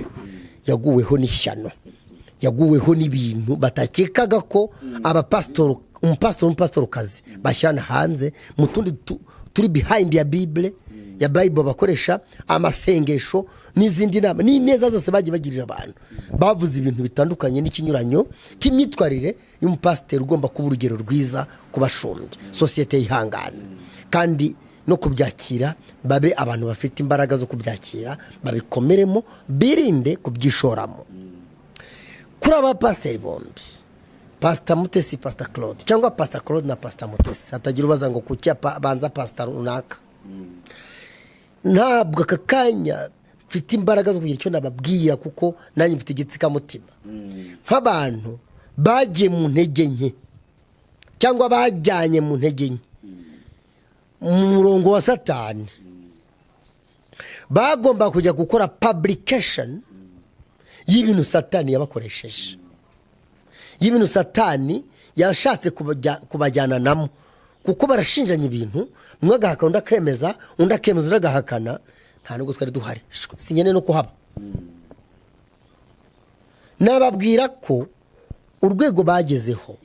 yaguweho n'ishyano, yaguweho n'ibintu batakekaga ko abapasitori, umupasitori n'umupasitorokazi bashyirana hanze mu tundi turi behind ya Bible, ya Bible bakoresha amasengesho n'izindi nama n'ineza zose bagiye bagirira abantu. Bavuze ibintu bitandukanye n'ikinyuranyo cy'imyitwarire y'umupasiteri ugomba kuba urugero rwiza ku bashumbye. Sosiyete yihangane, kandi no kubyakira babe abantu bafite imbaraga zo kubyakira, babikomeremo, birinde kubyishoramo. Kuri aba pasiteri bombi, Pasita Mutesi, Pasita Claude, cyangwa Pasita Claude na Pasita Mutesi, hatagira ubaza ngo kuki abanza pasita runaka, ntabwo aka kanya mfite imbaraga zo kugira icyo nababwira, kuko nanjye mfite igitsikamutima nk'abantu bagiye mu ntege nke cyangwa bajyanye mu ntege nke mu murongo wa Satani. Bagomba kujya gukora publication y'ibintu Satani yabakoresheje, y'ibintu Satani yashatse kubajyananamo, kuko barashinjanya ibintu, umwe agahakana, undi akemeza, undi akemeza, undi agahakana. Nta nubwo twari duhari, sinyene no kuhaba. Nababwira ko urwego bagezeho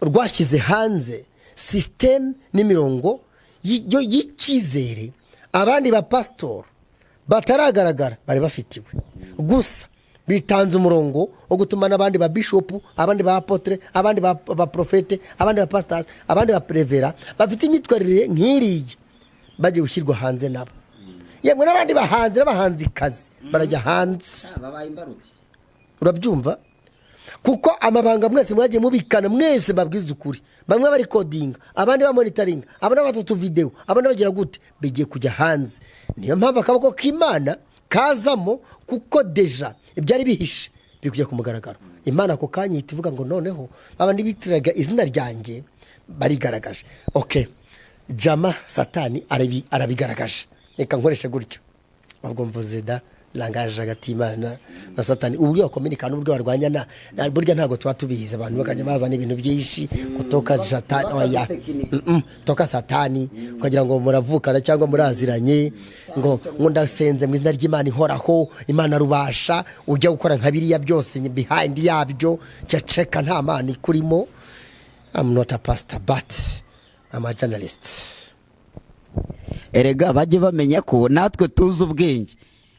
rwashyize hanze sisiteme n'imirongo y'icyizere abandi bapasitori bataragaragara bari bafitiwe. Gusa bitanze umurongo wo gutuma n'abandi ba bishopu, abandi ba apôtre, abandi ba prophète, abandi ba pasitasi, abandi ba révérend bafite imyitwarire nk'iriya bagiye gushyirwa hanze nabo, yemwe n'abandi bahanzi n'abahanzikazi barajya hanze, urabyumva? Kuko amabanga mwese mwagiye mubikana, mwese mbabwiza ukuri, bamwe bari recordinga, abandi bamonitoringa, abandi bafata utuvideo, abandi bagira gute, bigiye kujya hanze. Niyo mpamvu akaboko k'Imana kazamo, kuko déjà ibyari bihishe biri kujya ku mugaragaro. Imana ako kanya ihita ivuga ngo noneho babandi bitiraga izina ryanjye barigaragaje. OK, jama Satani arabigaragaje, reka nkoreshe gutyo. Ubwo mvuze da langage hagati y'Imana na Satani, uburyo bakominikana n'uburyo barwanyana, burya ntabwo tuba tubizi. Abantu bakajya bazana ibintu byinshi kutoka Satani, oya. Toka Satani, ukagira ngo muravukana cyangwa muraziranye, ngo ndasenze mu izina ry'Imana ihoraho, Imana rubasha, ujya gukora nka biriya byose behind yabyo. Ceceka, nta Mana ikurimo. I'm not a pastor, but I'm a journalist. Erega bajye bamenya ko natwe tuzi ubwenge,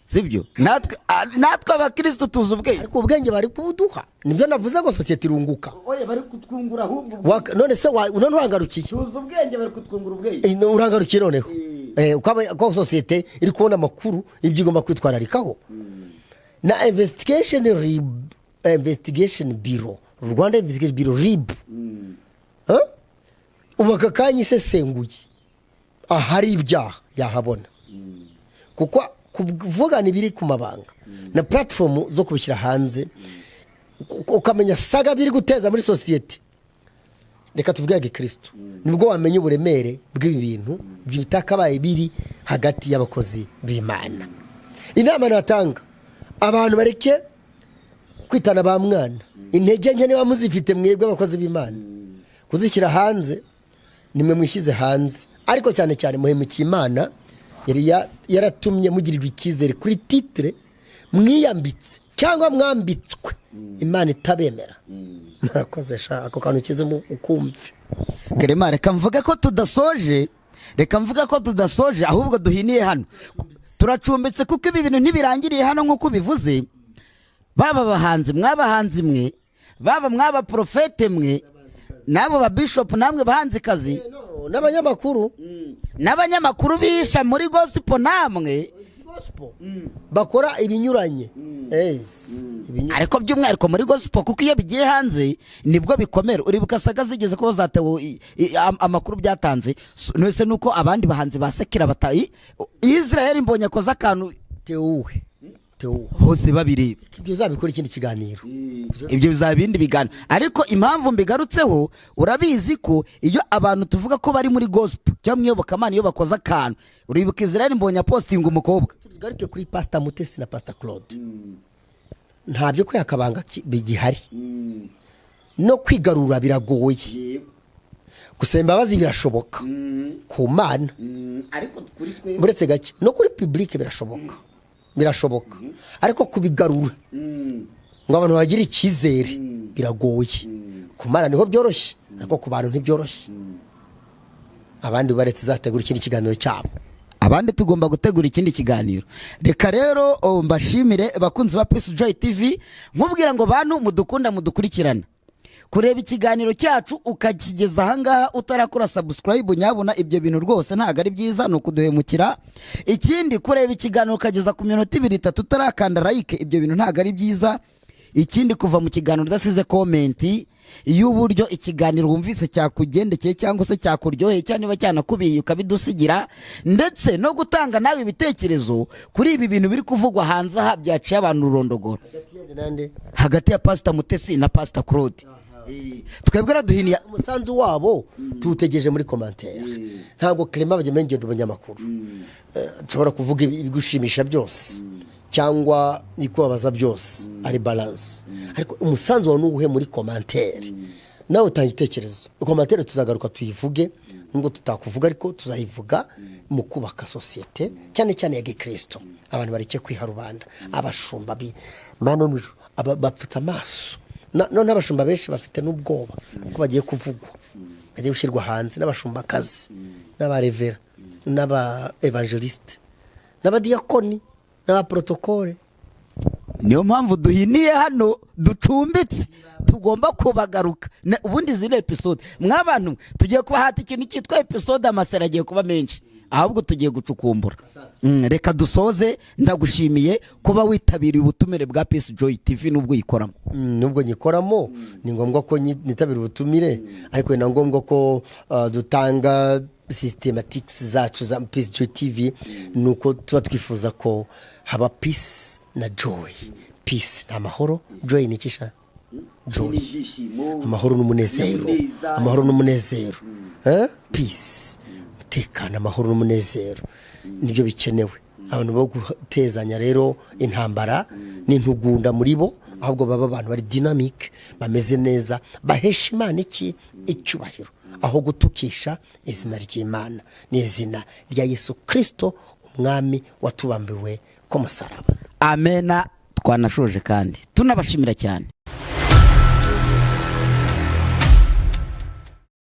sibyo? Natwe abakirisitu tuzi ubwenge. Ariko ubwenge bari kubuduha, nibyo navuze ngo sosiyete irunguka. Oya, bari kutwungura ahubwo. None se none urangarukiye? Tuzi ubwenge, bari kutwungura ubwenge. No, urangarukiye noneho. Uko sosiyete iri kubona amakuru ibyo igomba kwitwararikaho na investigation RIB, investigation bureau, Rwanda Investigation Bureau, RIB. Huh? Ubu aka kanya isesenguye ahari ibyaha yahabona, kuko Kuvugana ibiri ku mabanga na platform zo kubishyira hanze, ukamenya saga biri guteza muri sosiyete, reka tuvuge ya gikristo, nibwo wamenya uburemere bw'ibi bintu bitakabaye biri hagati y'abakozi b'Imana. Inama natanga, abantu bareke kwitana ba mwana. Intege nke niba muzifite mwebwe abakozi b'Imana, kuzishyira hanze nimwe mwishyize hanze, ariko cyane cyane muhemukiye Imana yari yaratumye mugirirwa icyizere kuri titre mwiyambitse cyangwa mwambitswe Imana itabemera. Murakoze sha, ako kantu ukizemo ukumve. Clement, reka mvuge ko tudasoje, reka mvuge ko tudasoje, ahubwo duhiniye hano, turacumbitse, kuko ibi bintu ntibirangiriye hano nk'uko ubivuze. Baba bahanzi, mwabahanzi mwe, baba mwaba porofete mwe, n'abo ba bishopu, namwe bahanzikazi, No, n'abanyamakuru, n'abanyamakuru bisha muri gospel namwe, gospel bakora ibinyuranye. Yes, ibinyuranye. Ariko by'umwihariko muri gospel, kuko iyo bigiye hanze nibwo bikomera. Uribuka saga zigeze ko zatewe amakuru byatanze. Nese nuko abandi bahanzi ba secular batayi, Israel Mbonye akoze akantu. Tewuhe tewuhe? Hose babireba. Ibyo uzabikora ikindi kiganiro. Ibyo bizaba ibindi biganiro, ariko impamvu mbigarutseho, urabizi ko iyo abantu tuvuga ko bari muri gospel cyangwa mu iyobokamana, iyo bakoze akantu, uribuka Israel Mbonye apostinga umukobwa. Tugaruke kuri Pasita Mutesi na Pasita Claude. Nta byo kwihakabanga bigihari, no kwigarura biragoye, gusaba imbabazi birashoboka ku Mana. Ariko kuri twe Uretse gake, no kuri public birashoboka, birashoboka, ariko kubigarura ngo abantu bagire icyizere biragoye. Ku Mana niho byoroshye, ariko ku bantu ntibyoroshye. Abandi baretse uzategura ikindi kiganiro cyabo. Abandi tugomba gutegura ikindi kiganiro. Reka rero, oh, mbashimire bakunzi ba Peace Joy TV, nkubwira ngo bantu mudukunda, mudukurikirana, kureba ikiganiro cyacu ukakigeza ahangaha utarakora subscribe, nyabuna ibyo bintu rwose ntabwo ari byiza, ni ukuduhemukira. Ikindi, kureba ikiganiro ukageza ku minota 2, 3 utarakanda like, ibyo bintu ntabwo ari byiza. Ikindi, kuva mu kiganiro udasize comment y'uburyo ikiganiro wumvise cyakugendekeye cyangwa se cyakuryoheye, cyangwa niba cyanakubiye ukabidusigira, ndetse no gutanga nawe ibitekerezo kuri ibi bintu biri kuvugwa hanze aha byaciye abantu ururondogoro. Hagati yanjye nande? Hagati ya Pasita Mutesi na Pasita Claude. Twebwe raduhiniye. Umusanzu wabo tuwutegereje muri commentaire. Ntabwo Clement Bagema ngenda umunyamakuru nshobora kuvuga ibigushimisha byose cyangwa ikubabaza byose, ari balance. Ariko umusanzu wawe nuwuhe muri commentaire? Nawe utanga igitekerezo, commentaire tuzagaruka tuyivuge, nubwo tutakuvuga ariko tuzayivuga mu kubaka sosiyete, cyane cyane ya gikristo. Abantu bareke kwiha rubanda. Abashumba bi Mana yo mu ijuru, bapfutse amaso. None abashumba benshi bafite n'ubwoba ko bagiye kuvugwa, bagiye gushyirwa hanze, n'abashumbakazi, n'abarevera, n'aba evangeliste, n'abadiyakoni, n'abaprotokole. Niyo mpamvu duhiniye hano, ducumbitse, tugomba kubagaruka. Ubundi izi ni episode mwabantu, tugiye kubahata ikintu cyitwa episode, amasera agiye kuba menshi, ahubwo tugiye gucukumbura. Reka dusoze. Ndagushimiye kuba witabiriye ubutumire bwa Peace Joy TV n'ubwo uyikoramo. Nubwo nyikoramo, ni ngombwa ko nitabira ubutumire, ariko ni na ngombwa ko dutanga systematics zacu za Peace Joy TV. Ni uko tuba twifuza ko haba peace na joy. Peace ni amahoro, joy ni iki sha? Joy, amahoro n'umunezero, amahoro n'umunezero. Eh? Peace, umutekano, amahoro n'umunezero nibyo bikenewe. Abantu bo gutezanya rero intambara n'intugunda muri bo, ahubwo baba abantu bari dynamic, bameze neza, bahesha Imana iki? Icyubahiro, aho gutukisha izina ry'Imana n'izina rya Yesu Kirisito, umwami watubambiwe ku musaraba. Amena. Twanashoje kandi tunabashimira cyane.